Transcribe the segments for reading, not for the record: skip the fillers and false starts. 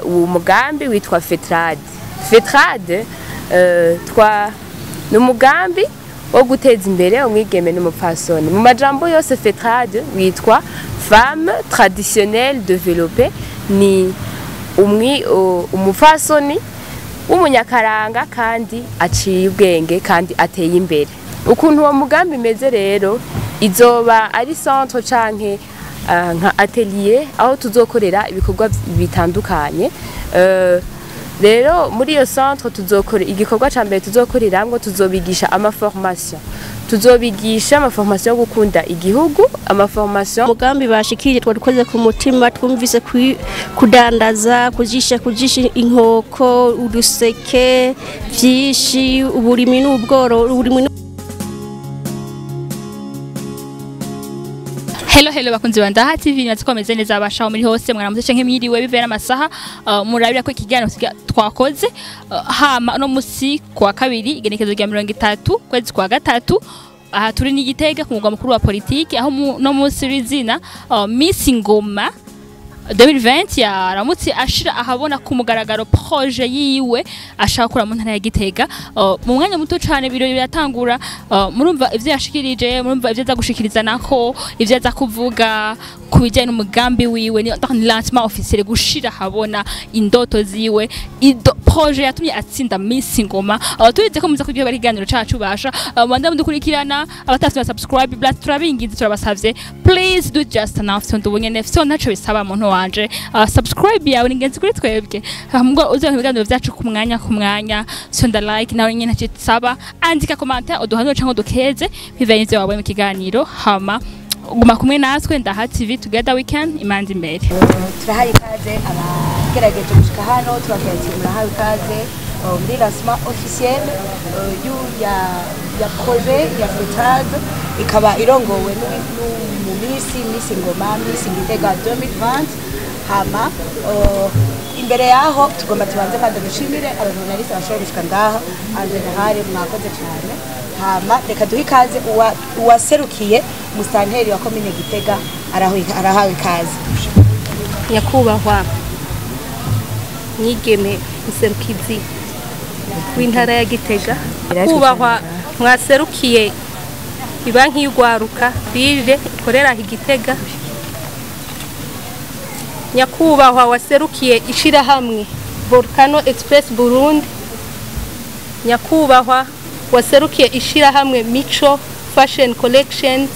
Uwo mugambi witwa FETRAD. FETRAD twa ni umugambi wo guteza imbere umwigeme n'umupfasoni. Mu majambo yose, FETRAD witwa Femme Traditionnelle Développée, ni umupfasoni w'umunyakaranga kandi aciye ubwenge kandi ateye imbere. Ukuntu uwo mugambi imeze rero, izoba ari centre canke nka atelier aho tuzokorera ibikorwa bitandukanye. Rero muri iyo centre tuzokora igikorwa ca mbere tuzokoreramwo, tuzobigisha amaformation, tuzobigisha amaformation yo gukunda igihugu, amaformation. Umugambi bashikirije twadukoze ku mutima. Twumvise kudandaza, kujisha inkoko, uduseke vyinshi, uburimi n'ubworo, uburimi. Hello, hello bakunzi ba Ndaha TV, natwe komeze neza abashaho muri hose. Mwaramutse canke mwiriwe bivera amasaha murabira ko ikiganiro twakoze. Hama no musi kwa kabiri, igenekezo rya 30 kwezi kwa gatatu, aha turi ni Gitega ku mugwa mukuru wa politiki, aho no musi w'izina Miss Ngoma 2020 yaramutse ashira ahabona ku mugaragaro projet yiwe ashaka gukora mu ntara ya Gitega. Mu mwanya muto cane ibirori biratangura. Murumva ivyo yashikirije, murumva ivyo aza gushikiriza, nako ivyo aza kuvuga ku bijyanye n'umugambi wiwe. Ni donc lancement officiel, gushira ahabona indoto ziwe, ido projet yatumye atsinda Miss Ngoma. Tubize ko muza kuryoherwa ikiganiro cacu basha mubanda mudukurikirana. Abatafite subscribe bla, turabinginze, turabasavye, please do just enough. Ndubonye nefso ntaco bisaba muntu wanje. Subscribe yawe ni ingenzi kuri twebwe ngo uze ibiganiro vyacu ku mwanya ku mwanya. Sonda like nawe nyene ntacyo isaba, andika commentaire uduhanure canke udukeze bivanye n'ivyo wabonye mu kiganiro. Hama guma kumwe natwe, Ndaha TV, together we can imanza imbere. Turahaye ikaze abagerageje gushika hano, tubabwira ati murahawe ikaze muri lancement officiel ya projet ya FETRAD, ikaba irongowe mu Miss Ngoma, Miss Gitega 2020. Hama imbere yaho tugomba tubanze kandi dushimire abajournaliste bashoboye gushika ngaha. En général mwakoze cyane. Hama reka duhe ikaze uwaserukiye musitanteri wa komine Gitega, arahawe ikaze. Nyakubahwa mwigeme muserukizi w'intara ya Gitega, nyakubahwa mwaserukiye ibanki y'ugwaruka bije ikorera aha i Gitega, nyakubahwa waserukiye ishirahamwe Volcano Express Burundi, nyakubahwa waserukiye ishirahamwe Mico Fashion Collections,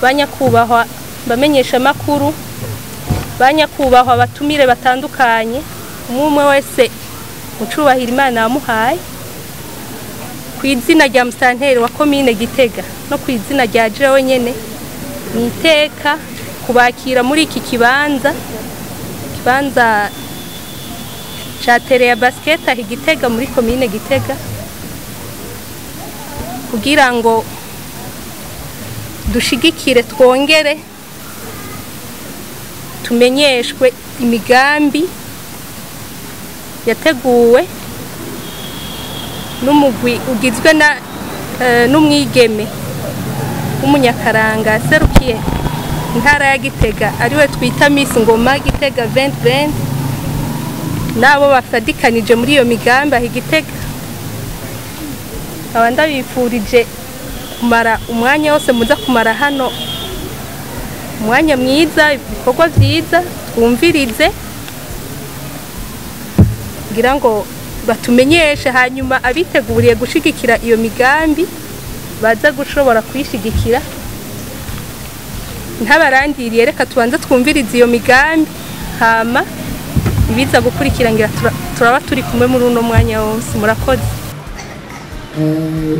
banyakubahwa bamenyesha makuru, banyakubahwa batumire batandukanye, umwe wese mucubahira Imana yamuhaye, ku izina rya musitanteri wa komine Gitega no ku izina rya jewe nyene, ni iteka kubakira muri iki kibanza ca terrain ya basket aho i Gitega muri komine Gitega, kugira ngo dushigikire twongere tumenyeshwe imigambi yateguwe n'umugwi ugizwe na n'umwigeme w'umunyakaranga aserukiye intara ya Gitega, ariwe twita Miss Ngoma Gitega 2020, nabo bafadikanije muri iyo migambi aho i Gitega. Aba ndabifurije kumara umwanya wose muza kumara hano umwanya mwiza, ibikorwa vyiza, twumvirize kugira ngo batumenyeshe, hanyuma abiteguriye gushigikira iyo migambi baza gushobora kuyishigikira. Ntabarandiriye, reka tubanze twumvirize iyo migambi, hama ibiza gukurikira ngira turaba turi kumwe muri uno mwanya wose. Murakoze.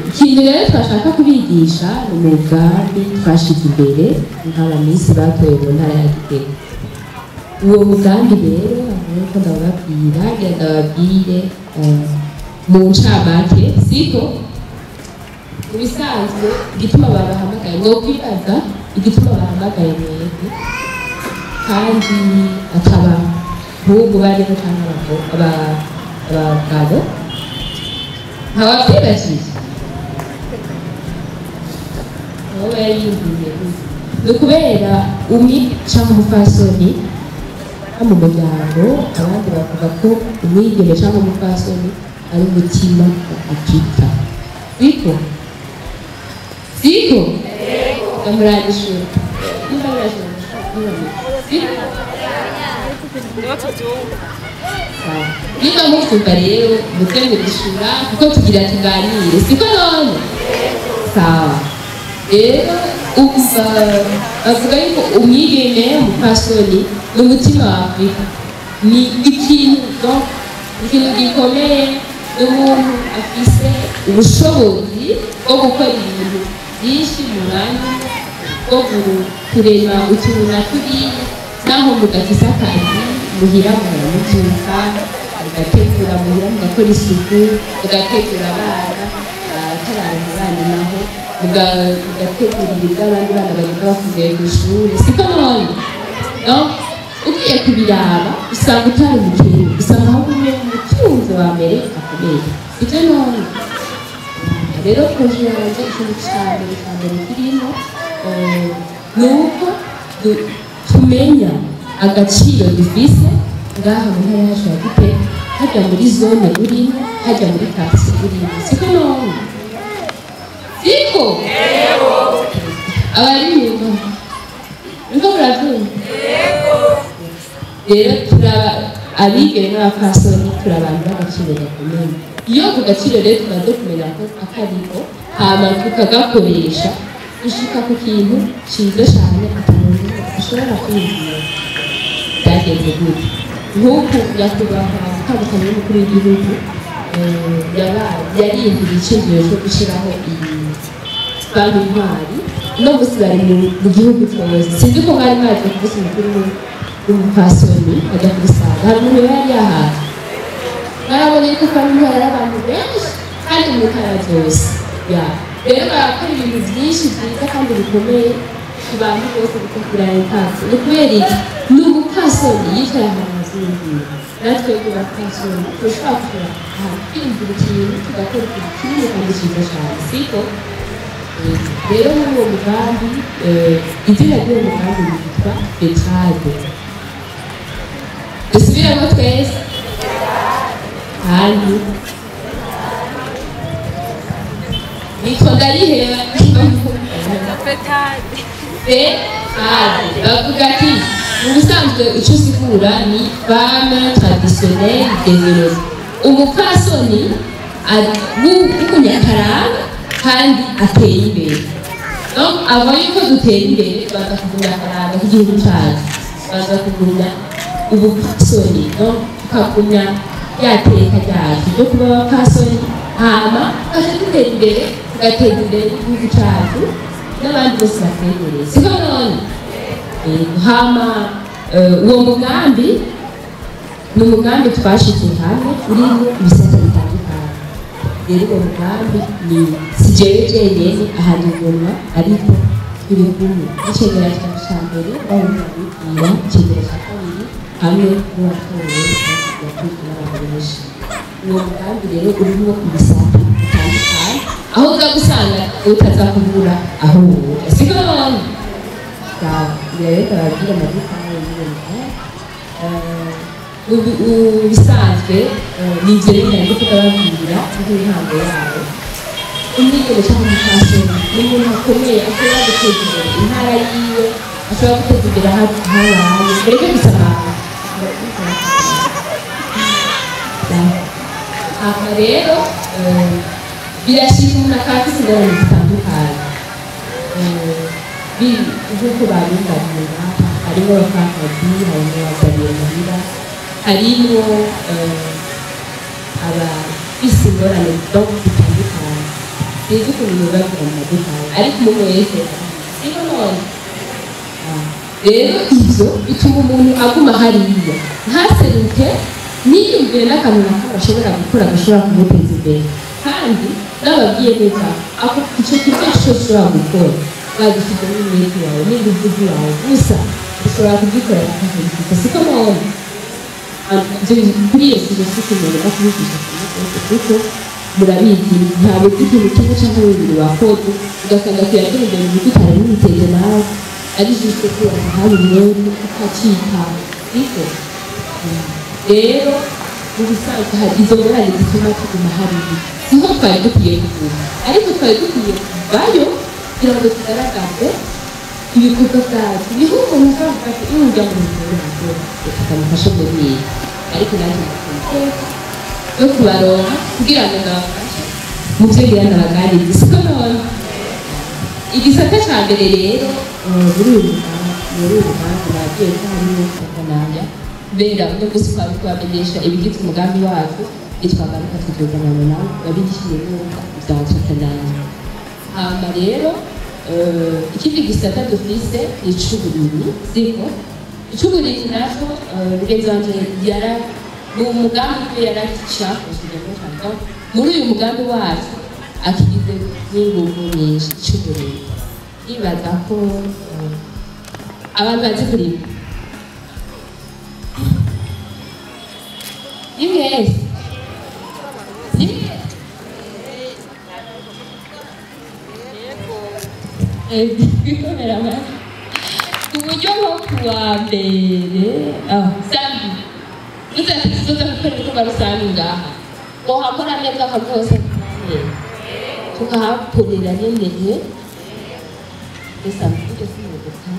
Ikintu rero twashaka kubigisha ni umugambi twashize imbere nk'abamisi batoye mu ntara ya Gitega. Uwo mugambi rero nk'uko ndababwira, ngira ndababwire mu ncamake, siko mu bisanzwe igituma babahamagaye. Mwokwibaza igituma bahamagaye mwebwe kandi akaba ahubwo barimo cyangwa abagabo, ntawabyibajije wowe yiyumviye. Ni ukubera umwe cyangwa umupfasoni. Mu muryango abandi bavuga ko umwigeme cyangwa umupfasoni ari umutima wa Afurika. Siko? Siko? Ndamurangishura. Siko? Niba muvuga rero muze murishura kuko tugira tuganire, siko none? Sawa. Rero bavuga yuko umwigeme umupfasoni ni umutima wa Afurika, ni ikintu ikintu gikomeye, ni umuntu afise ubushobozi bwo gukora ibintu byinshi mu mwanya, bwo kurema utuntu na turiya, naho mudafise akazi muhira muramubyuka mugategura muhira, mugakora isuku, mugategura abana, abatararonka abana naho mugategura ibiryo abandi bana bagenda bavuye ku ishuri, siko none? Ugiye kubiraba usanga utari umukene, usanga ahubwo umwe umutunzi wa mbere akomeye, sibyo none? Rero projet yanjye ikintu ca mbere kirimo ni uko tumenya agaciro dufise ngaha mu ntara yacu ya Gitega, hajya muri zone urimo, hajya muri quartier urimo, siko none? Siko? Abari inyuma niko muravyumva? Rero turaba abigeme n'abapfasoni, turi abantu b'agaciro gakomeye. Iyo ako gaciro rero tumaze kumenya ko akariko, hama tukagakoresha, dushika ku kintu ciza cane ata muntu ashobora kwiyumvira. Byagenze gute? Nk'uku nyakubahwa Mukamukanyi w'umukuru w'igihugu yariyumvira iciyumviro co gushiraho iyi banki Intwari, uno munsi bari mu gihugu cose. Sinzi ko mwari mwaje ku munsi mukuru w'umupfasoni bajya kubisanga, hari umuntu yari yahaje, mwarabonye yuko banki Intwari ari abantu benshi kandi mu ntara zose. Rero barakora ibintu byinshi byiza kandi bikomeye ku bantu bose bitakura impact. Ni kubera iki? Ni umupfasoni yicaye ahantu haziyumvira. Natwe abapfasoni turashobora kugira ahantu kwiyumvira ikintu, tugakora ikintu kinini kandi cyiza cyane, siko? Rero muri uwo mugambi, izina ry'uwo mugambi witwa FETRADE. Dusubiremo twese kandi nitwa Ndayiheba. FETRADE bavuga ati mu busanzwe icyo usigura ni femme traditionnelle développée, umupfasoni w'umunyakaranga kandi ateye imbere. Donc avant yuko dutera imbere tubanza kugumya akaranga k'igihugu cyacu, tubanza kugumya ubupfasoni, donc tukagumya rya teka ryacu ryo kuba abapfasoni, hama tugaca dutera imbere, tugateza imbere igihugu cyacu n'abandi bose batwegereye, siko none? Hama uwo mugambi ni umugambi twashize hamwe urimo ibisata bitandukanye. Rero uwo mugambi ni si jewe jenyene ahari inyuma, ariko turi kumwe n'icegera cyacu ca mbere bawubwira, icegera cya kabiri hamwe n'uwatowe yaturutse n'abantu benshi. Uwo mugambi rero urimo ibisata bitandukanye, aho uza gusanga utaza kubura aho woja, siko none? Sawa, rero ndababwira amadetaye y'uwo mugambi. Ubisanzwe ni ivyo nyene ndiko ndababwira nk'intango yawo. Umwigeme cyangwa umupfasoni ni umuntu akomeye, ashobora guteza imbere intara yiwe, ashobora guteza imbere aho abaye. Mureke gusamara. Aha rero birashika umuntu akaba afise ingorane zitandukanye, nk'uko babimbarira, harimo abapfakazi, harimo abazariye muhira, harimo abafise ingorane donc zitandukanye. Sinzi ukuntu nobabwira mu madetaye, ariko umuntu wese siko none? Rero ivyo bituma umuntu aguma hariya ntaseruke, niyumvire n'akantu na kamwe ashobora gukora gashobora kumuteza imbere. Kandi nababwiye neza ako ico kintu cyose ushobora gukora wagishyizemo umwete wawe n'ingufu zawe gusa, ushobora kugikora kikakugifite, siko none? Kuri iyo sujet si umuntu kubigisha kuko murabizi, ntabwo uzi ikintu kimwe cyangwa bibiri wakoze ugasanga kuyatera imbere mu buryo utari witeze nawe, ari juste ko wahawe umwete ukacika. Siko rero mu bisanzwe hari izo ngorane zituma tuguma hariya. Siho twari dukwiye kuguma, ariko twari dukwiye kuvayo kugira ngo tugaragaze ibikorwa byacu. Niho umuntu ashobora kuvuga ati: "Iyo ujya mu bintu, reka ndamufashe muri ibi." Ariko nanjye ndakunda yo kubaronka kugira ngo ndabafashe mu byo ngira ndabaganiriza. Siko none igisata ca mbere rero, muri uyu mugambi nabwiye ko harimo entrepreneuriat, kubera uno munsi twari kubamenyesha ibigize umugambi wacu. Nitwagaruka tuzoganana nabo babigishiye neza ibya entrepreneuriat. Hama rero ikindi gisata dufise ni ic'uburimyi. Siko ic'uburimyi naco, mugenzi wanje yara ni umugambi we yaragicakoshijemo cyane muri uyu mugambi wacu, akigize n'inguvu nyinshi ic'uburimyi. Nibaza ko abantu bazi kurima ni mwese, ni mwese. Bikomera amashyi ku buryo nko kuwa mbere samedi muze tuzoza gukora ibikorwa rusange ngaha, wohakora neza rwose, tukahakorera nyene. Esa mvuge sinogoka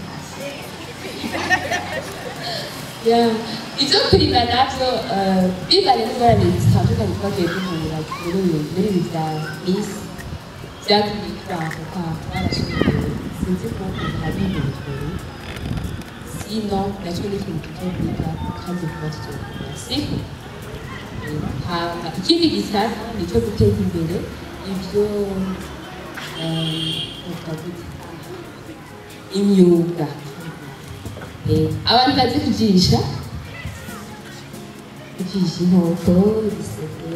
ya ibyo kurima navyo, bivanye n'ingorane zitandukanye twagiye duhura muri ibi bya misi, byatumye twavuka barashoboye. Sinzi ko hari ibintu, sino nacyo ni ikintu tuzokwiga kandi vuba tuzokwiga. Siko hama ikindi gisata ni icyo guteza imbere ibyo twavuga imyuga. Abantu bazi kujisha inkoko, ibiseke,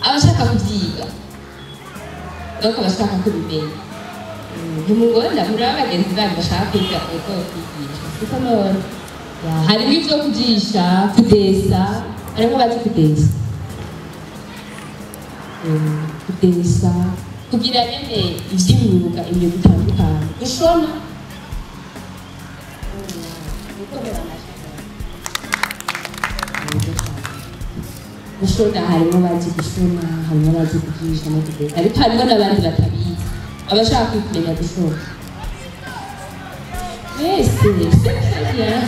abashaka kubyiga, donc abashaka kubimenya, ntimubona muri bagenzi banyu bashaka kwiga uko kwigisha. Siko none harimo ibyo kujisha, kudesa. Harimo bazi kudesa, kudesa, kugira nyene ivy'imyuga, imyuga itandukanye, gushona, gukomera amashyi, gushona. Harimo bazi gushona, harimo bazi kujisha no kudesa, ariko harimo n'abandi batabizi. Abashaka kumenya gushona mwese, c'est bien.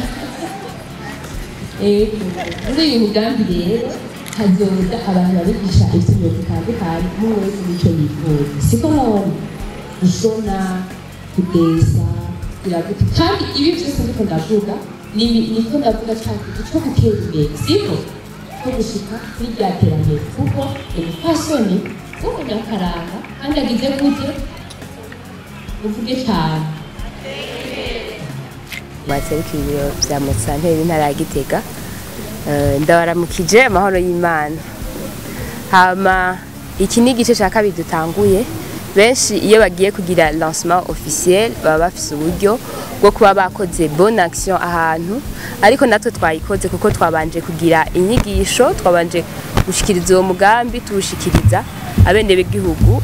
Muri uyu mugambi rero hazoza abantu babigisha ivy'imyuga bitandukanye, umwe wese nico yifuza. Siko none gushona, kudesa, kugira gute. Kandi ibi byose ndiko ndavuga niko ndavuga cyane cyo gutera imbere, siko cyo gushika kuri rya terambere, kuko umupfasoni w'umunyakaranga kandi agize gute? Uvuge cyane. Baserukiye ibiro vya musanteri w'intara ya Gitega. Ndabaramukije amahoro y'Imana. Hama iki ni igice cya kabiri dutanguye. Benshi iyo bagiye kugira lancement officiel baba bafise uburyo bwo kuba bakoze bonne action ahantu, ariko natwe twayikoze kuko twabanje kugira inyigisho, twabanje gushikiriza uwo mugambi, tuwushikiriza abenegihugu,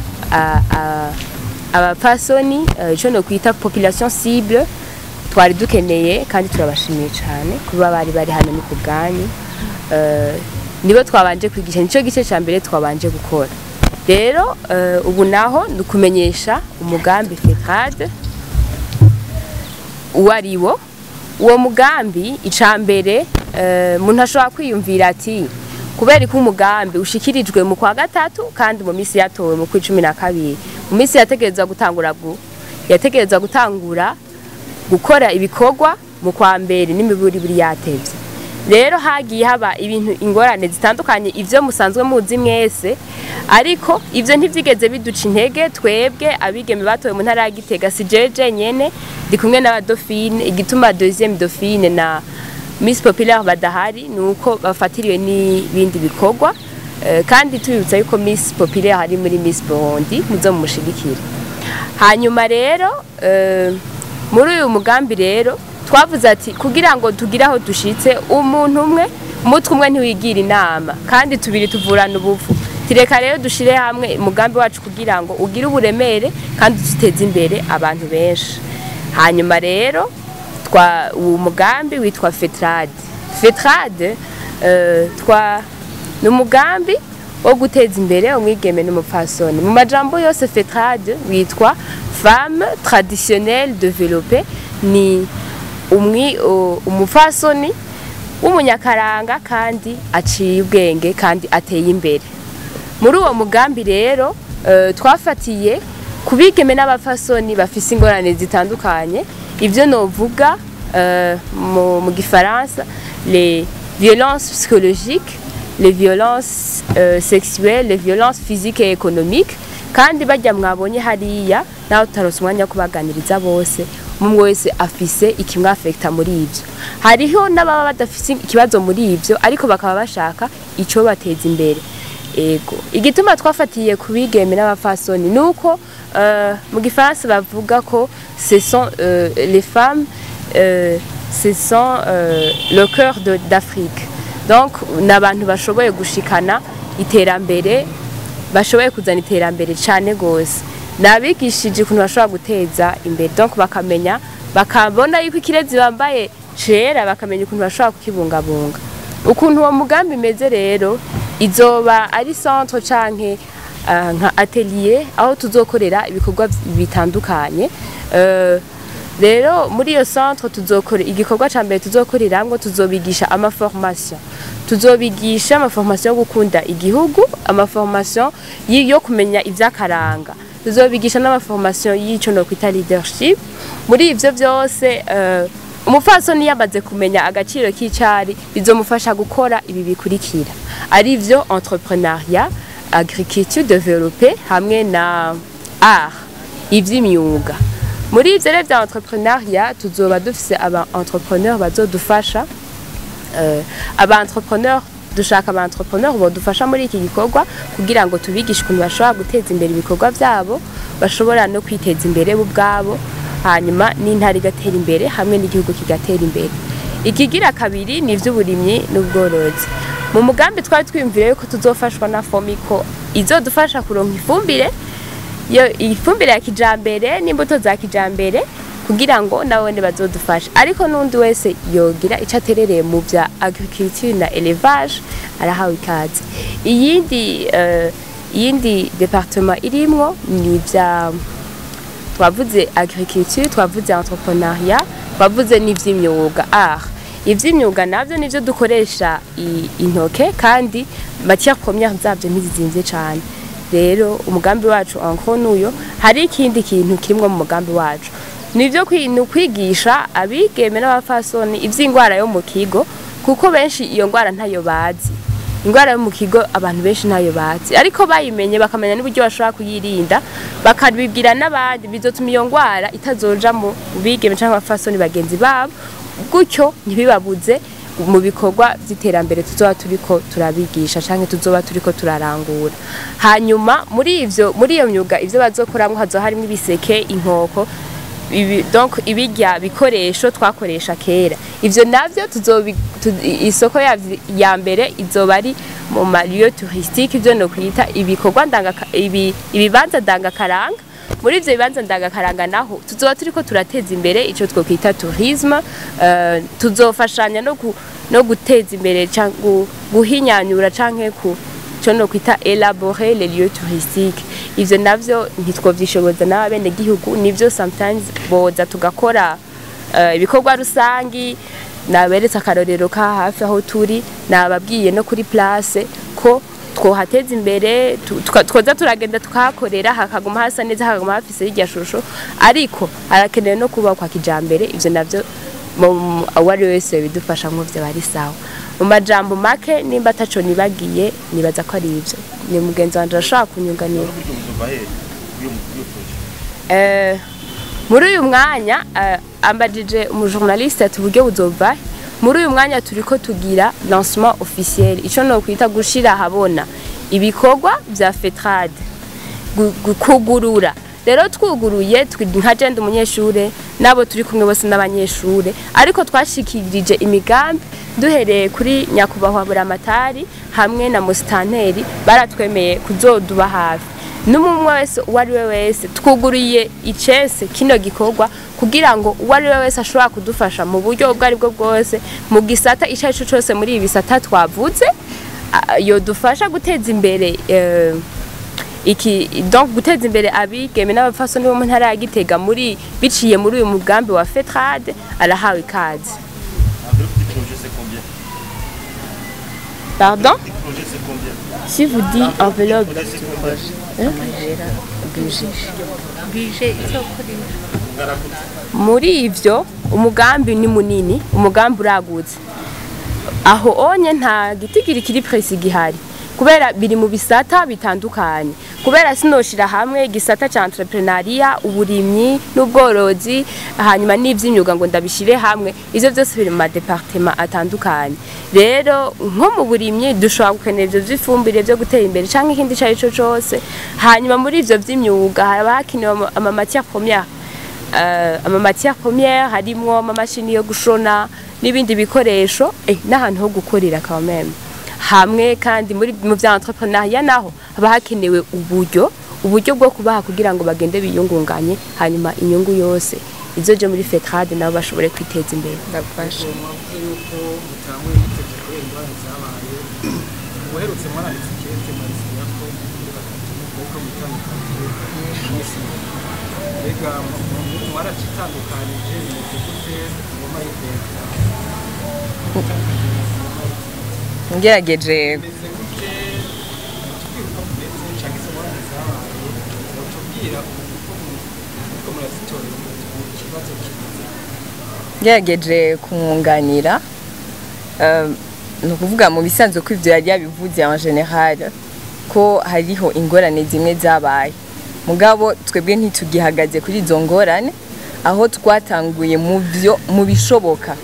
abapfasoni, ico no kwita population cible twari dukeneye. Kandi turabashimiye cyane kuba bari bari hano, ni ku bwanyu. Nibo twabanje kwigisha, nico gice cya mbere twabanje gukora. Rero ubu naho ni ukumenyesha umugambi FETRAD uwo ari wo. Uwo mugambi, ica mbere, umuntu ashobora kwiyumvira ati: "Kubera ko umugambi ushikirijwe mu kwa gatatu kandi mu minsi yatowe mu kwa 12, mu minsi yategerezwa gutangura gukora ibikorwa mu kwa mbere n'imiburiburi yatevye." Rero hagiye haba ibintu, ingorane zitandukanye, ivyo musanzwe muzi mwese, ariko ivyo ntivyigeze biduca intege twebwe abigeme batowe mu ntara ya Gitega. Si jeje nyene, ndi kumwe n'aba dauphine. Igituma deuxième dauphine na Miss Populaire badahari nuko bafatiriwe n'ibindi bikorwa. Kandi tubibutsa yuko Miss Populaire hari muri Miss Burundi, muzo mumushigikira. Hanyuma rero muri uyu mugambi rero twavuze ati kugira ngo tugire aho dushitse, umuntu umwe, umutwe umwe ntiwigira inama, kandi tubiri tuvurana ubupfu. Tireka rero dushire hamwe umugambi wacu kugira ngo ugire uburemere kandi duteze imbere abantu benshi. Hanyuma rero twa uwo mugambi witwa FETRAD. FETRAD twa ni umugambi wo guteza imbere umwigeme n'umupfasoni. Mu majambo yose, FETRAD witwa Femme Traditionnelle Développée, ni umupfasoni w'umunyakaranga kandi aciye ubwenge kandi ateye imbere. Muri uwo mugambi rero twafatiye ku bigeme n'abapfasoni bafise ingorane zitandukanye, ibyo novuga mu gifaransa les violences psychologiques, les violences sexuelles, les violences physiques et économiques. Kandi bajya mwabonye hariya, nawe tutaronse umwanya wo kubaganiriza bose, umwe wese afise ikimwafekta muri ivyo. Hariho n'ababa badafise ikibazo muri ivyo, ariko bakaba bashaka ico bateza imbere. Ego, igituma twafatiye ku bigeme n'abafasoni nuko mu gifaransa bavuga ko ce sont les femmes, ce sont le cœur d'Afrique. Donc ni abantu bashoboye gushikana iterambere, bashoboye kuzana iterambere cyane gose. Nabigishije ukuntu bashobora guteza imbere, donc bakamenya, bakabona yuko ikirezi bambaye cera, bakamenya ukuntu bashobora kukibungabunga. Ukuntu uwo mugambi imeze rero, izoba ari centre canke nka atelier aho tuzokorera ibikorwa bitandukanye. Rero muri iyo centre tuzokora igikorwa ca mbere tuzokoreramwo, tuzobigisha amaformation, tuzobigisha amaformation yo gukunda igihugu, amaformation yo kumenya ivyakaranga, tuzobigisha n'amaformation y'ico no kwita leadership. Muri ivyo vyose, umupfasoni yamaze kumenya agaciro k'icari, bizomufasha gukora ibi bikurikira, ari vyo entrepreneuriat, agriculture développée hamwe na art, ivy'imyuga. Muri ivyo rero vya entrepreneuriat, tuzoba dufise aba entrepreneur bazodufasha. Aba entrepreneur, dushaka aba entrepreneur bodufasha muri iki gikorwa kugira ngo tubigishe ukuntu bashobora guteza imbere ibikorwa vyabo, bashobora no kwiteza imbere bo ubwabo, hanyuma n'intara igatera imbere hamwe n'igihugu kigatera imbere. Ikigira kabiri ni ivy'uburimyi n'ubworozi. Mu mugambi twari twiyumvire yuko tuzofashwa na Fomiko, izodufasha kuronka ifumbire, yo ifumbire ya kijambere n'imbuto za kijambere, kugira ngo nabone bazodufasha. Ariko n'undi wese yogira ico aterereye mu vya agriculture na élevage arahawe ikaze. Iyindi département irimwo ni vya, twavuze agriculture, twavuze entrepreneuriat, twavuze n'ivy'imyuga, art. Ivy'imyuga navyo nivyo dukoresha intoke, kandi matière première zavyo ntizizimvye cane. Rero umugambi wacu encore nuyo. Hari ikindi kintu kirimwo mu mugambi wacu, nivyo ni ukwigisha abigeme n'abafasoni ivy'ingwara yo mu kigo, kuko benshi iyo ngwara ntayo bazi. Ingwara yo mu kigo abantu benshi ntayo bazi, ariko bayimenye, bakamenya n'uburyo bashobora kuyirinda, bakabibwira n'abandi, bizotuma iyo ngwara itazoja mu bigeme canke abafasoni bagenzi babo, gutyo ntibibabuze mu bikorwa by'iterambere tuzoba turiko turabigisha canke tuzoba turiko turarangura. Hanyuma muri ivyo, muri iyo myuga, ivyo bazokoramwo hazoba harimwo ibiseke, inkoko, donc ibirya bikoresho twakoresha kera. Ivyo navyo isoko ya mbere izoba ari mu ma lieu touristique, ivyo no kwita ibikorwa ndanga ibibanza ndangakaranga. Muri ivyo bibanza ndangakaranga naho tuzoba turiko turateza imbere ico twokwita tourisme. Tuzofashanya no guteza imbere canke guhinyanyura canke ku cyo no kwita élaborer les lieux touristiques. Ivyo navyo ntitwovyishoboza n'abene gihugu, nivyo sometimes boza tugakora ibikorwa rusangi. Naberetse akarorero ka hafi aho turi, nababwiye no kuri place ko twohateza imbere, twoza turagenda tukahakorera, hakaguma hasa neza, hakaguma hafise irya shusho, ariko harakenewe no kubakwa kijambere. Ivyo navyo uwo ari we wese bidufasha nko vyo bari sawa. Mu majambo make, nimba ataco nibagiye, nibaza ko ari ivyo. Ni mugenzi wanje arashobora kunyunganira. Uburyo buzova hehe uyu projet? Muri uyu mwanya, ambajije umujournaliste ati uburyo buzova he? Muri uyu mwanya turiko tugira lancement officiel, ico no kwita gushira ahabona ibikorwa vya FETRAD, kugurura. Rero twuguruye, nka je ndi umunyeshure, nabo turi kumwe bose n'abanyeshure, ariko twashikirije imigambi duhereye kuri nyakubahwa Buramatari hamwe na musitanteri, baratwemeye kuzoduba hafi. N'umwe wese, uwo ari we wese, twuguriye icese kino gikorwa kugira ngo uwo ari we wese ashobora kudufasha mu buryo ubwo ari bwo bwose, mu gisata icyo ari cyo cyose muri ibi bisata twavuze, yodufasha guteza imbere iki, donc guteza imbere abigeme n'abapfasoni bo mu ntara ya Gitega muri biciye muri uyu mugambi wa FETRAD, arahawe ikaze. Enveloppe du projet, c'est combien? Pardon? Du projet, c'est combien? Si vous dites enveloppe Projet, c'est combien? Budget izokoresha. Muri ivyo, umugambi ni munini, umugambi uragutse. Aho onye nta gitigiri kiri précis gihari, kubera biri mu bisata bitandukanye, kubera sinoshira hamwe igisata ca entrepreneuriat, uburimyi n'ubworozi, hanyuma n'ivy'imyuga ngo ndabishire hamwe. Ivyo byose biri mu ma départements atandukanye. Rero nko mu burimyi dushobora gukenera ivyo vy'ifumbire vyo gutera imbere canke ikindi ico ari cyo cose. Hanyuma muri ivyo vy'imyuga haba hakenewe ama matières premières, ama matières premières, harimwo amamashini yo gushona n'ibindi bikoresho, n'ahantu ho gukorera quand même hamwe. Kandi muri mu vya entrepreneuriat naho haba hakenewe uburyo bwo kubaha kugira ngo bagende biyungunganye, hanyuma inyungu yose izoje muri FETRAD, nabo bashobore kwiteza imbere. Ndagufasha. Mwavuze yuko mutanguye mutevye kubera ingorane zabaye. Ubuherutse mwaranditse ikete, mwarisinya ko muri batatu kuko mwitandukanije mwese. Mbega mwaracitandukanije, bimeze gute? Ngoma y'iteka. Ngerageje. Bimeze gute? Mutubwira uko bimeze canke izo ngorane zabaye, mutubwira uko muriko murazitorera umuti, ikibazo kimeze. Ngerageje kumwunganira, ni ukuvuga mu bisanzwe ko ivyo yari yabivuze en général, ko hariho ingorane zimwe zabaye, mugabo twebwe ntitugihagaze kuri izo ngorane. Aho twatanguye mu byo mu bishoboka,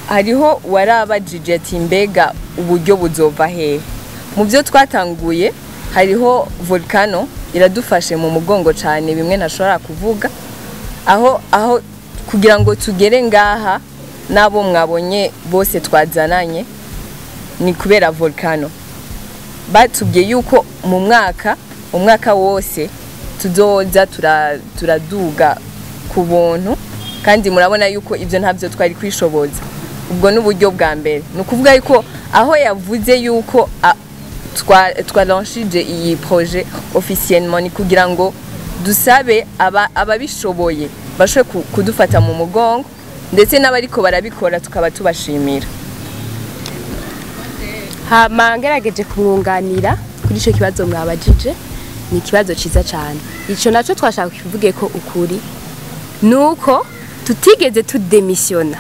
hariho warabajije ati: "Mbega uburyo buzova hehe?" Mu byo twatanguye hariho Volcano iradufashe mu mugongo cyane, bimwe ntashobora kuvuga aho kugira ngo tugere ngaha. N'abo mwabonye bose twazananye ni kubera Volcano. Batubwiye yuko mu mwaka, umwaka wose tuzoza turaduga ku buntu, kandi murabona yuko ibyo ntabyo twari kwishoboza. Ubwo ni uburyo bwa mbere. Ni ukuvuga yuko aho yavuze yuko twalanshije iyi projet officiellement ni kugira ngo dusabe ababishoboye bashobore kudufata mu mugongo, ndetse n'abariko barabikora tukaba tubashimira. Hama ngerageje kumwunganira kuri ico kibazo mwabajije, ni ikibazo ciza cane. Ico naco twashaka kivuge ko ukuri nuko tutigeze tudemisiona.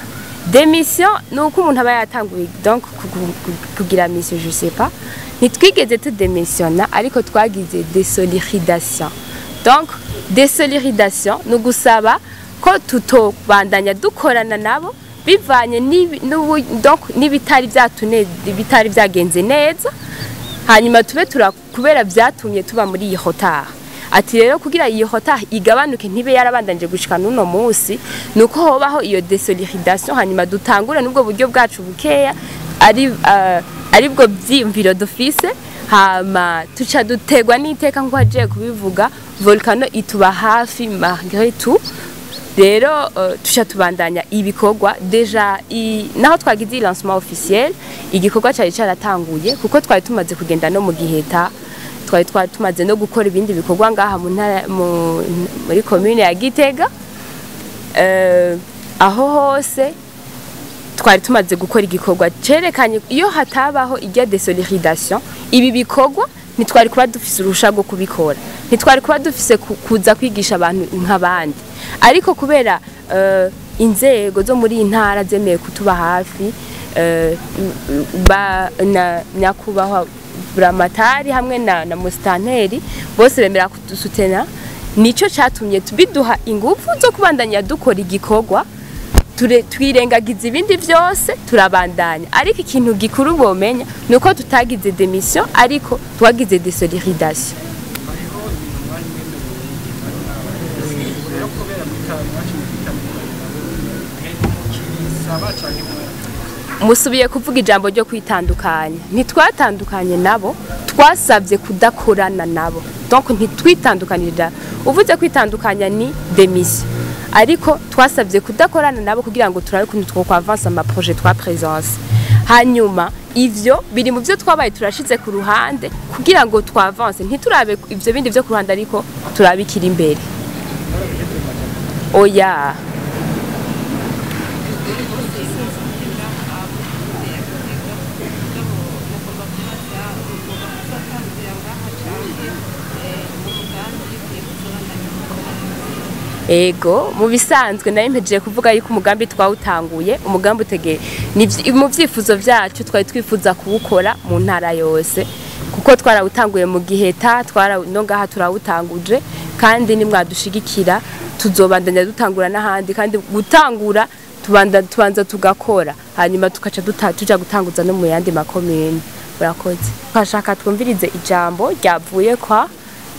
Démission nuko umuntu aba yatanguye donc kugira mission, je sais pas. Ntitwigeze tudemisiona, ariko twagize désolidarisation. Donc désolidarisation ni ugusaba ko tutobandanya dukorana nabo bivanye donc n'ibitari byatune, ibitari byagenze neza, hanyuma tube tura kubera byatumye tuba muri iyi retard. Ati rero kugira iyi retard igabanuke, ntibe yarabandanje gushika n'uno munsi, nuko hobaho iyo désolidarisation, hanyuma dutangure n'ubwo buryo bwacu bukeya ari bwo vyiyumviro dufise. Hama tuca dutegwa n'iteka, nkuko agiye kubivuga, Volcano ituba hafi malgré tout. Rero tuca tubandanya ibikorwa. Déjà naho twagize iyi lancement officiel, igikorwa cari caratanguye, kuko twari tumaze kugenda no mu Giheta, twari tumaze no gukora ibindi bikorwa ngaha mu ntara, muri commune ya Gitega. Aho hose twari tumaze gukora igikorwa cerekanye iyo hatabaho irya désolidarisation, ibi bikorwa ntitwari kuba dufise uruhusha rwo kubikora, ntitwari kuba dufise kuza kwigisha abantu nk'abandi. Ariko kubera inzego zo muri iyi ntara zemeye kutuba hafi, na nyakubahwa Buramatari hamwe na musitanteri, bose bemera kudusutena, nico catumye biduha ingufu zo kubandanya dukora igikorwa. Twirengagiza ibindi vyose, turabandanya. Ariko ikintu gikuru bomenya ni uko tutagize démission, ariko twagize désolidarisation. Hariho ibintu mwari mwemereye ubu, rero kubera mwaciye kwitandukanya nabo, mukibisaba canke mwarakabije? Musubiye kuvuga ijambo ryo kwitandukanya. Ntitwatandukanye nabo, twasabye kudakorana nabo. Donc ntitwitandukanirira, uvuze kwitandukanya ni démission, ariko twasabye kudakorana nabo kugira ngo turabe ukuntu twokwavansa ama projet twa présence. Hanyuma ivyo biri mu byo twabaye turashize ku ruhande kugira ngo twavanse, ntiturabe ivyo bindi vyo ku ruhande, ariko turabikira imbere. Oya. Ego, mu bisanzwe nari mpejeje kuvuga yuko umugambi twawutanguye, umugambi utege ni mu vyifuzo vyacu twari twifuza kuwukora mu ntara yose, kuko twarawutanguye mu Giheta, twara no ngaha turawutanguje, kandi nimwadushigikira tuzobandanya dutangura n'ahandi. Kandi gutangura tubanda tubanza tugakora, hanyuma tukaca tuja gutanguza no mu yandi makomine. Urakoze. Twashaka twumvirize ijambo ryavuye kwa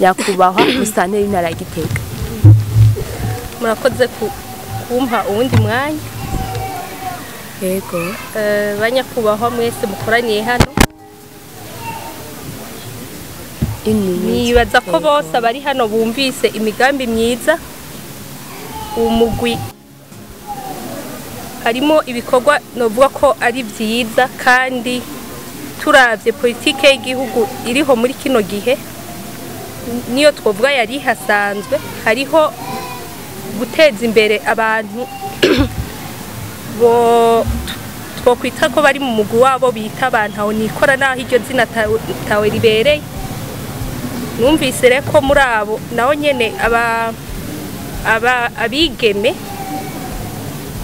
nyakubahwa musitanteri w'intara ya Gitega. Murakoze kumpa uwundi mwanya. Yego. Banyakubahwa mwese mukoraniye hano, nibaza ko bose abari hano bumvise imigambi myiza umugwi harimo ibikorwa novuga ko ari byiza, kandi turavye politike y'igihugu iriho muri kino gihe niyo twovuga yari hasanzwe, hariho guteza imbere abantu bo twokwita ko bari mu mugwi wabo bita abantu aho nikora, naho iryo zina tawe ribereye. Numvise rero ko muri abo naho nyene aba abigeme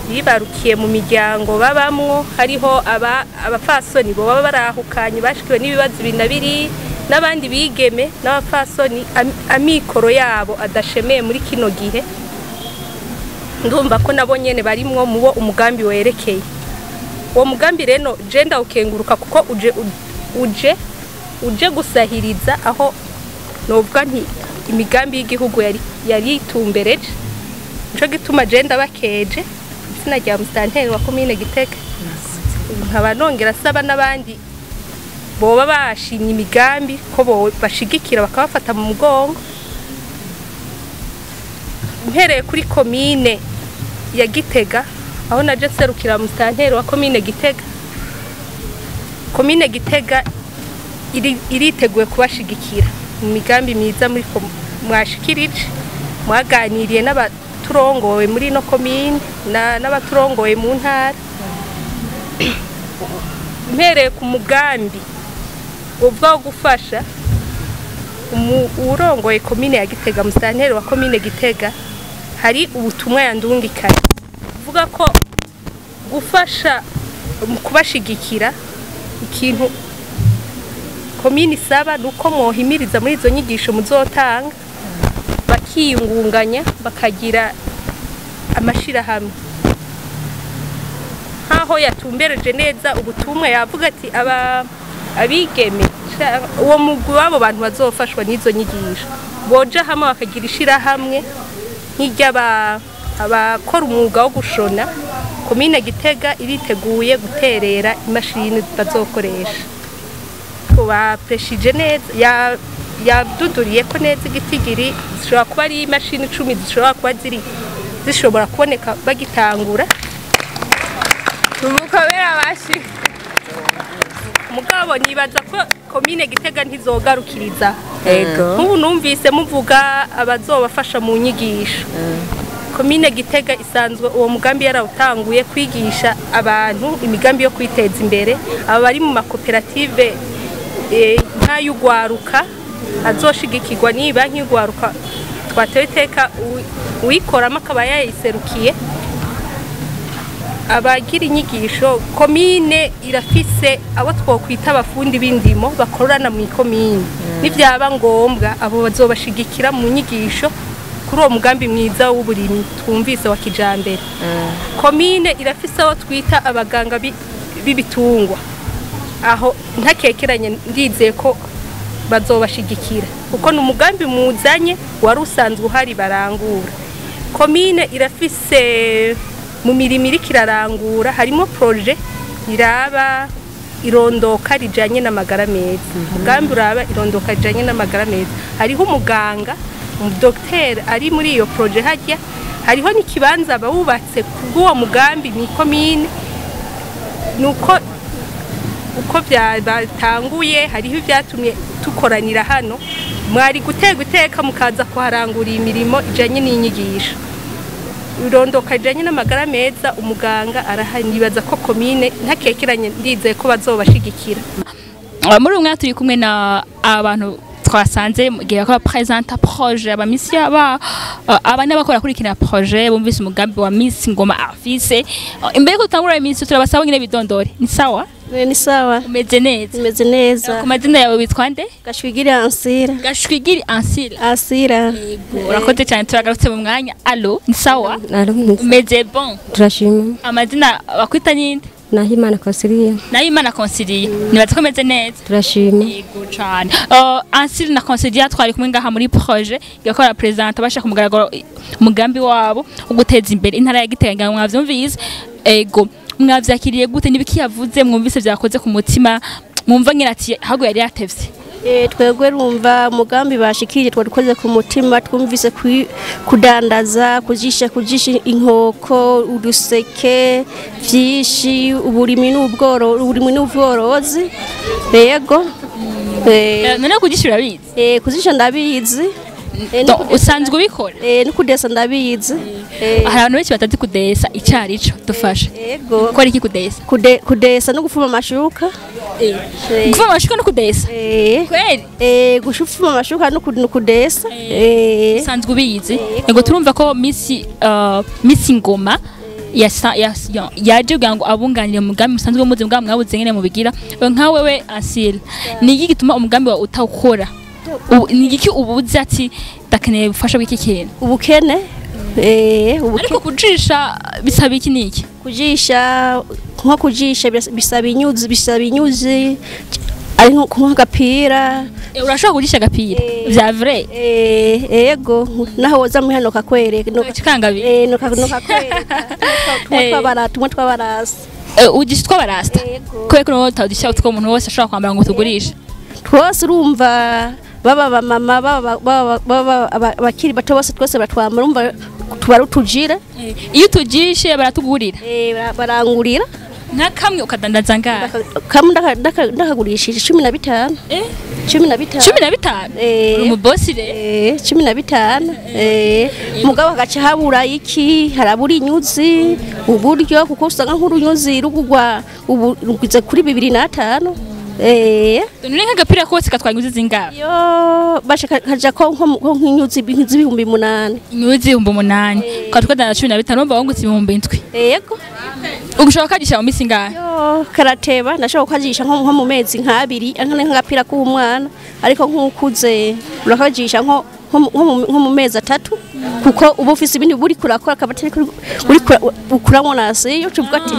bibarukiye mu miryango babamwo, hariho abapfasoni bo baba barahukanye bashikiwe n'ibibazo ibi na biri, n'abandi bigeme n'abapfasoni amikoro yabo adashemeye muri kino gihe. Ndumva ko nabo nyene barimwo mubo umugambi werekeye. Uwo mugambi rero je ndawukenguruka kuko uje gusahiriza aho novuga nti imigambi y'igihugu yari itumbereje. Nico gituma je ndabakeje izina rya musitanteri wa komine Gitega, nkaba nongera asaba n'abandi boba bashimye imigambi ko bashigikira bakabafata mu mugongo. Mpereye kuri komine ya Gitega aho naje nserukira musitanteri wa komine Gitega. Komine Gitega iriteguye kubashigikira mu migambi myiza muri mwashikirije, mwaganiriye n'abaturongowe muri no komine n'abaturongowe mu ntara. Mpereye ku mugambi uvuga wo gufasha urongoye komine ya Gitega, musitanteri wa komine Gitega, hari ubutumwa yandungikanye uvuga ko gufasha mu kubashigikira ikintu komine isaba nuko mwohimiriza muri izo nyigisho muzotanga bakiyungunganya bakagira amashirahamwe. Nkaho yatumbereje neza ubutumwa yavuga ati abigeme uwo mugwi w'abo bantu bazofashwa n'izo nyigisho boja hamwe bakagira ishirahamwe nk'iry'abakora umwuga wo gushona. Komine Gitega iriteguye guterera imashini bazokoresha. Bapreshije neza, yaduduriye ko neza igitigiri zishobora kuba ari imashini 10 zishobora kuba zishobora kuboneka bagitangura. Tumukomera abashi. Mugabo nibaza ko komine Gitega ntizogarukiriza. Ego. Nk'ubu numvise muvuga abazobafasha mu nyigisho. Komine Gitega isanzwe uwo mugambi yarawutanguye kwigisha abantu imigambi yo kwiteza imbere, aba bari mu makoperative nk'ay'ugwaruka azoshigikirwa ni banki y'ugwaruka twatewe iteka uyikoramo akaba yayiserukiye. Abagira inyigisho komine irafise abo twokwita abafundi b'indimo bakorana mu ikomine, nivyaba ngombwa abo bazobashigikira mu nyigisho kuri uwo mugambi mwiza w'uburimyi twumvise wa kijambere. Komine irafise abo twita abaganga b'ibitungwa, aho ntakekeranye ndizeye ko bazobashigikira kuko ni umugambi muzanye wari usanzwe uhari barangura. Komine irafise mu mirimo iriko irarangura harimo projet iraba irondoka rijanye n'amagara meza. Umugambi uraba irondoka rijanye n'amagara meza, hariho umuganga, umudokiteri ari muri iyo projet hajya, hariho n'ikibanza bawubatse kubw'uwo mugambi mu ikomine. Nuko uko byatanguye, hariho ibyatumye tukoranira hano, mwari gutega iteka mukaza kuharangura imirimo ijanye n'inyigisho irondoka rijanye n'amagara meza. Umuganga arahari, nibaza ko komine ntakekeranye, ndizeye ko bazobashigikira. Muri uyu mwanya turi kumwe na abantu twasanze mu gihe bakora présenta projet, aba miss aba aba n'abakora kurikira projet, bumvise umugambi wa Miss Ngoma afise. Imbere ko tutangura iminsi, turabasaba nyine bidondore. Ni sawa? Ni sawa. Umeze neza? Umeze neza. Ku mazina yawe witwa nde? Gashwigiri Ansira. Gashwigiri Ansira. Asira. Urakoze cyane, turagarutse mu mwanya. Allo, ni sawa? Umeze bon? Turashima. Amazina bakwita ninde? Nahimana Consilia. Nahimana Consilia, nibaza ko umeze neza. Turashima. Yego cyane. Ansira na Consilia twari kumwe ngaha muri projet yakora présenta bashaka kumugaragaro umugambi wabo wo guteza imbere intara ya Gitega. Mwavyumvise? Ego, mwavyakiriye gute? Nibiki yavuze mwumvise vyakoze ku mutima, mwumva ngira ati hago yari yatevye? Twebwe rumva umugambi bashikije twadukoze ku mutima. Twumvise kudandaza, kujisha inkoko, uduseke, vyinshi, uburimi n'ubworo, uburimi n'ubworozi. Yego. None kujisha urabizi? Kujisha ndabizi. Usanzwe ubikora? No kudesa ndabizi. Hari abantu benshi batazi kudesa icarico, dufashe. Yego. Kora iki kudesa? Kudesa no gufuma amashuka. Gufuma amashuka no kudesa? Kweli? Gufuma amashuka no kudesa. Usanzwe ubizi. Yego, turumva ko Miss Ngoma yaje kugira ngo abunganire umugambi musanzwe muzi, mugambi mwabuze ngene mubigira. Nka wewe Asile, ni iki gituma umugambi wawe utawukora? Ni iki ubuze ati ndakeneye ubufasha bw'iki kintu? Ubukene. Ubukene. Ariko kujisha bisaba iki niki? Kujisha, nko kujisha bisaba inyuzi, ari nko agapira. Urashobora kujisha agapira? Vya vrai? Yego, naho woza muri hano kakwereka. Cikangabi. No kakwereka. Tumwe twabarasa. Ujisha twabarasta? Kubera ko no utawujisha utwo umuntu wese ashobora kwambara ngo tugurishe. Twose urumva baba bamama, baba abakiri bato, bose twose batwambara, urumva tuba rutujira. Iyo utujishe baratugurira? Barangurira. Nka kamwe ukadandaza ngaha? Kamwe ndakagurishije 15. 15. 15? Uri umubosi rero? 15. Mugabo hagaca habura iki? Harabura inyuzi, uburyo, kuko usanga nk'urunyuzi rugugwa ubu rugize kuri 2005. None nk'agapira kose katwaye inyuzi zingahe? Yo, bashaka kaja ko nk'inyuzi 8,000. Inyuzi 8,000. Kwa tukadana 15, urumva wungutse 7,000. Yego. Ugushaka kajisha mu misi ingahe? Yo, karateba, ndashaka kajisha nko mu mezi nk'abiri, nk'agapira k'umwana, ariko nk'ukuze urakajisha nko mu mezi 3, kuko uba ufise ibindi buri kurakora kabatari uri kuramona siyo tuvuga ati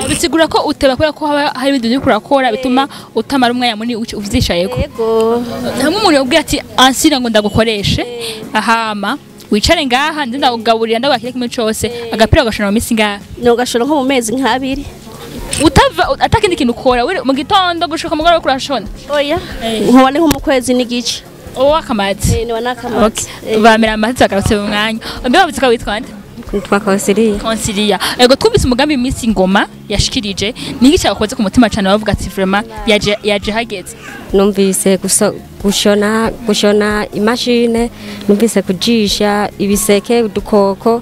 Bisigura ko uteba kubera ko haba hari ibindi uri kurakora bituma utamara umwanya munini uvyishayeko. Yego. Hamwe umuntu yobwira ati Ansira ngo ndagukoreshe, ahama wicare ngaha nze ndakugaburira ndagwakira kimwe cose, agapira gashona mu misi ngaha? No gashona nko mu mezi nk'abiri. Utava atakindi kintu ukora mu gitondo gushika mugoroba kurashona? Oya. Nkobane nko mu kwezi n'igice. Owa akamazi. Ni wanakamazi. Bamera amazi bagarutse mu mwanya. Mbe bavuze ko witwa nde? Nitwa Consilia. Consilia. Ego, twumvise umugambi Miss Ngoma yashikirije. Ni iki cyakoze ku mutima cyane bavuga ati vraiment yaje hageze? Numvise gushona imashine, numvise kujisha ibiseke, udukoko,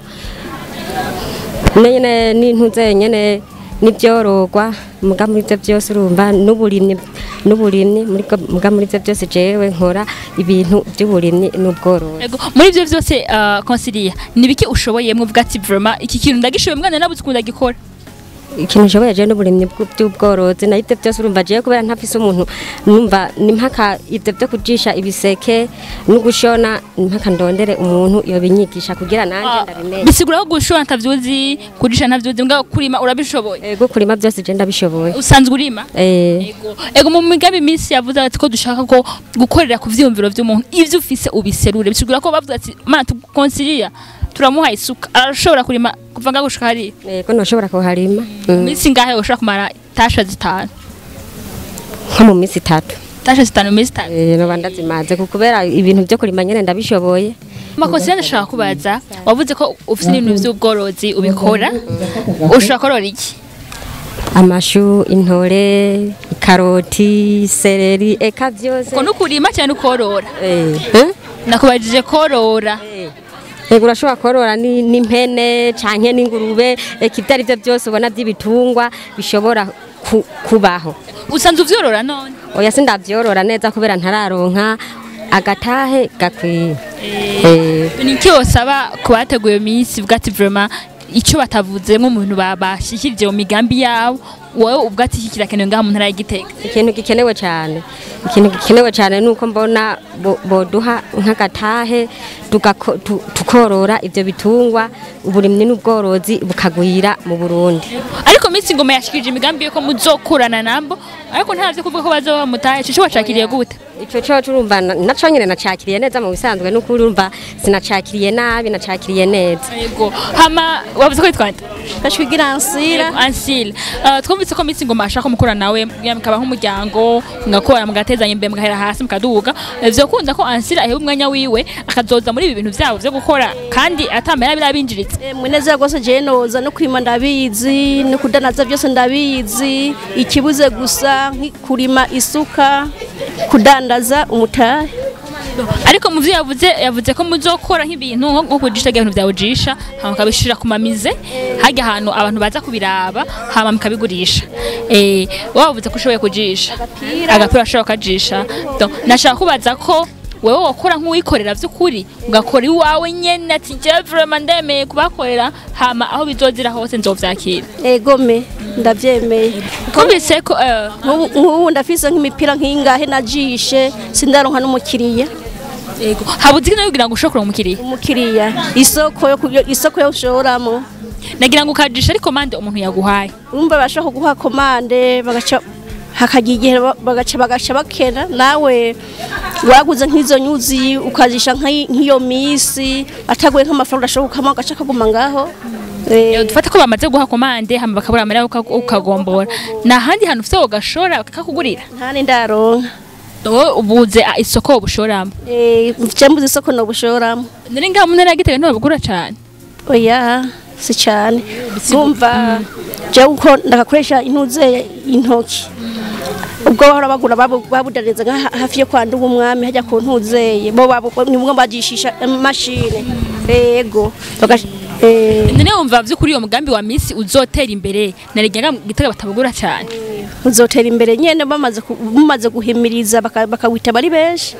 nyene n'intuze nyene n'ibyorogwa, muga muri ivyo byose urumva n'uburimyi muga muri ivyo byose jewe nkora ibintu by'uburimyi n'ubworozi. Ego, muri ivyo byose Consilia, nibiki ushoboye mvuga ati vraiment iki kintu ndagishoboye mwana nabuze ukunda gikora? Ikintu nshoboye jewe n'uburimyi bw'ubworozi, na ivyo byose urumva jewe kubera ntafise umuntu, numva nimpaka ivyo byo kujisha ibiseke no gushona, nimpaka ndondere umuntu yobinyigisha kugira nanje ndabimenye. Bisigura ko gushona ntavyuzi, kujisha ntavyuzi, mbwa kurima urabishoboye? Ego, kurima byose je ndabishoboye. Usanzwe urima? Ego. Ego, mu migambi Miss yavuze ati ko dushaka ko gukorera ku vyiyumviro vy'umuntu, ivyo ufise ubiserure. Bisigura ko bavuze ati mana tukonsilia turamuha isuka, arashobora kurima kuva ngaho gushika hariya? Ego, noshobora kuharima. Misi ngahe ushobora kumara tasha 5? Nko mu minsi 3. Tashe 5 minsi 3. Noba ndazimaze kubera ibintu byo kurima nyene ndabishoboye. Makosi ndashaka kubaza, wavuze ko ufite ibintu by'ubworozi ubikora, ushobora korora iki? Amashu, intore, ikaroti, seleri, eka byose. Uko nukurima cyane ukorora? Nakubajije korora. Ego urashobora korora n'impene canke n'ingurube, eka ibyo ari byo byose ubona by'ibitungwa bishobora kubaho. Usanzwe uvyorora none? Oya sindavyorora neza kubera ntararonka agatahe gakwiye. Niki wosaba kubateguye minsi bwati vraiment icyo batavuzemo mu bintu babashikirije mu migambi yabo, wowe ubwati iki kirakenewe ngaha mu ntara ya Gitega? Ikintu gikenewe cyane, ikintu gikenewe cyane nuko mbona boduha nk'agatahe tukorora ivyo bitungwa, uburimyi n'ubworozi bukagwira mu Burundi. Ariko minsi ngoma yashikirije imigambi yuko muzokurana nabo, ariko ntavyo kuvuga ko bazoba mutahe, ico wacakiriye gute? Ico cyo urumva naco nyene nacakiriye neza mu bisanzwe, nuko urumva sinacakiriye nabi, nacakiriye neza. Yego. Hama wavuze ko witwa nde? Gashwigira Ansira. Ansira. Twumvise ko minsi ngoma ashaka mukura nawe mukaba nk'umuryango, mugakora mugatezanya imbere mugahera hasi mukaduga. Ivyo kunda ko Ansira aheba umwanya wiwe akazoza muri ibi bintu vyabo vyo gukora kandi atamera birabinjiritse. Mweneza rwose je noza no kwima ndabizi, no kudanaza byose ndabizi, ikibuze gusa kurima isuka, kudandaza umutahe. Ariko muvyo yavuze ko muzokora nk'ibintu nko kujisha ibintu bya ujisha, hama mukabishira ku mamize, hajya ahantu abantu baza kubiraba, hama mukabigurisha. Wavuze ko ushoboye kujisha agapira, ashobora kujisha. Nashaka kubaza ko wewe wakora nk'uwikorera vy'ukuri, ugakora iwawe nyene ati je vraiment ndemeye kubakorera, hama aho bizozira hose nzovyakira. Egome ndavyemeye. Twumvise ko nk'ubu ndafise nk'imipira nk'ingahe najishe sindaronka n'umukiriya. Yego. Habuze iki kugira ngo ushobore umukiriya? Umukiriya isoko yo ushoramo. Nagira ngo ukajisha ari commande umuntu yaguhaye. Urumva bashaka kuguha commande bagaca hakagira igihe bagaca bakena, nawe waguze nk'izo nyuzi ukajisha nk'iyo misi ataguye nk'amafaranga ashobora kukama gaca kaguma ngaho. Dufate ko bamaze guha commande hama bakabura amera ukagombora, na handi hantu ufite ugashora bakakugurira? Ntani ndaronka. Wowe ubuze isoko ubushoramo? Mvuze isoko no bushoramo. Nari ngaha mu ntara ya Gitega ntibabugura cyane? Oya si cyane. Urumva jewe uko ndagakoresha intuze intoki, ubwo bahora bagura babudareza nka hafi yo kwa Ndugu umwami hajya ku ntuzeye, bo nimwe bajishisha mashine. Yego. None wumva vy'ukuri uyo mugambi wa misi uzotera imbere, narigega Gitega batabugura cyane? Uzotera imbere nyene bamaze guhimiriza bakawita bari benshi.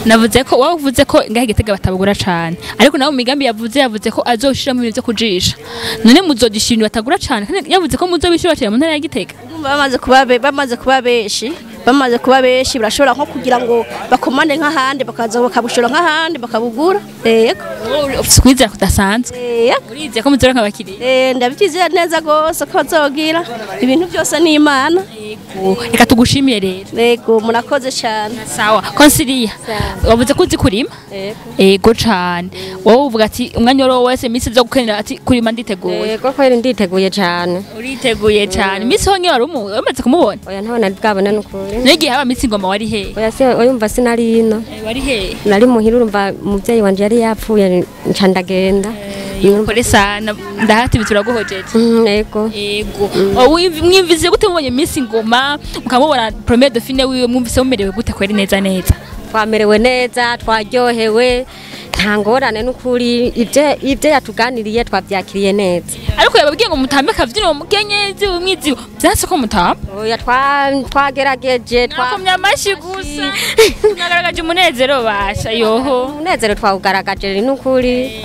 Navuze ko wavuze ko ngahe Gitega batabugura cyane, ariko nawe mu migambi yavuze ko azoshira mu bintu byo kujisha. None muzojisha ibintu batagura cyane, kandi yavuze ko muzobishira cyane mu ntara ya Gitega. Bamaze kuba benshi barashobora nko kugira ngo bakomande nk'ahandi bakaza bakabushora nk'ahandi bakabugura. Yego. Ufite kwizera kudasanzwe. Urizeye ko muzoronka abakiriya? Ndabyizeye neza gose ko bazogira ibintu byose ni Imana. Yego. Reka tugushimiye rero. Yego, murakoze cyane. Sawa. Consilia, wavuze ko uzi kurima? Yego cyane. Wowe uvuga ati umwanya wose wese misi zo gukenera ati kurima nditeguye. Yego kweri nditeguye cyane. Uriteguye cyane. Misi ho ngiye wari umaze kumubona? Oya ntawe nari bwabona nukuri. N'igihe haba misi ngoma wari he? Oya se oyumva sinari ino. Wari he? Nari muhira, urumva umuvyeyi wanje yari yapfuye nca ndagenda. Kore sana ndahati bituraguhojeje. Yego. Yego. Mwimvise gute mubonye misi ngoma mukamubona premier dauphine wiwe, mwumvise mumerewe gute kweri neza neza? Twamerewe neza, twaryohewe, nta ngorane n'ukuri, ibyo yatuganiriye twabyakiriye neza. Ariko yababwiye ngo mutambe kavyino mukenyezi umwizi, byanse ko mutamba? Oya twagerageje twakomye amashi gusa. Mwagaragaje umunezero basha yoho. Umunezero twawugaragaje n'ukuri.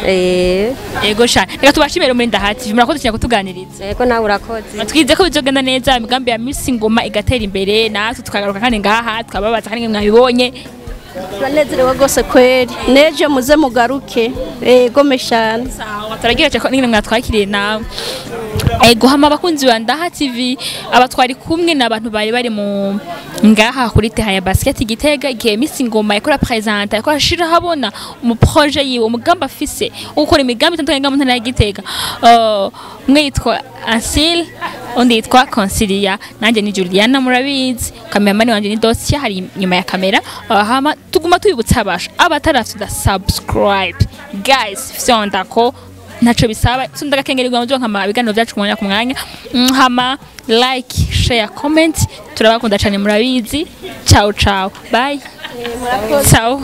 Yego sha. Reka tubashimire muri Ndahati, murakoze cyane kutuganiriza. Yego nawe urakoze. Twize ko bizogenda neza imigambi ya misi ngoma igatera imbere, natwe tukagaruka kandi ngaha tukababaza kandi mwabibonye. Turanezerewe rwose kweri, nejo muze mugaruke. Yego meshana. Sawa, turagira cyane n'ingene mwatwakiriye nawe. Ego hama abakunzi ba Ndaha TV abatwari kumwe n'abantu bari bari mu ngaha kuri terrain ya basket Gitega igihe misi ngoma yakora presenta yakora ashira habona mu projet yiwe umugambi afise ukora imigambi itandukanye mu ntara ya Gitega. Umwe yitwa Ancile, undi yitwa Consilia, nanjye ni Juliana murabizi. Cameraman wanje ni Dosia hari inyuma ya kamera. Hama tuguma tubibutsa abasha abatarafite subscribe, guys, fyonda ko ntaco bisaba, sunda gakengeri ngo mujye nkama ibiganiro byacu ku mwanya ku mwanya. Hama like, share, comment, turabakunda cyane murabizi. Ciao ciao, bye, ciao.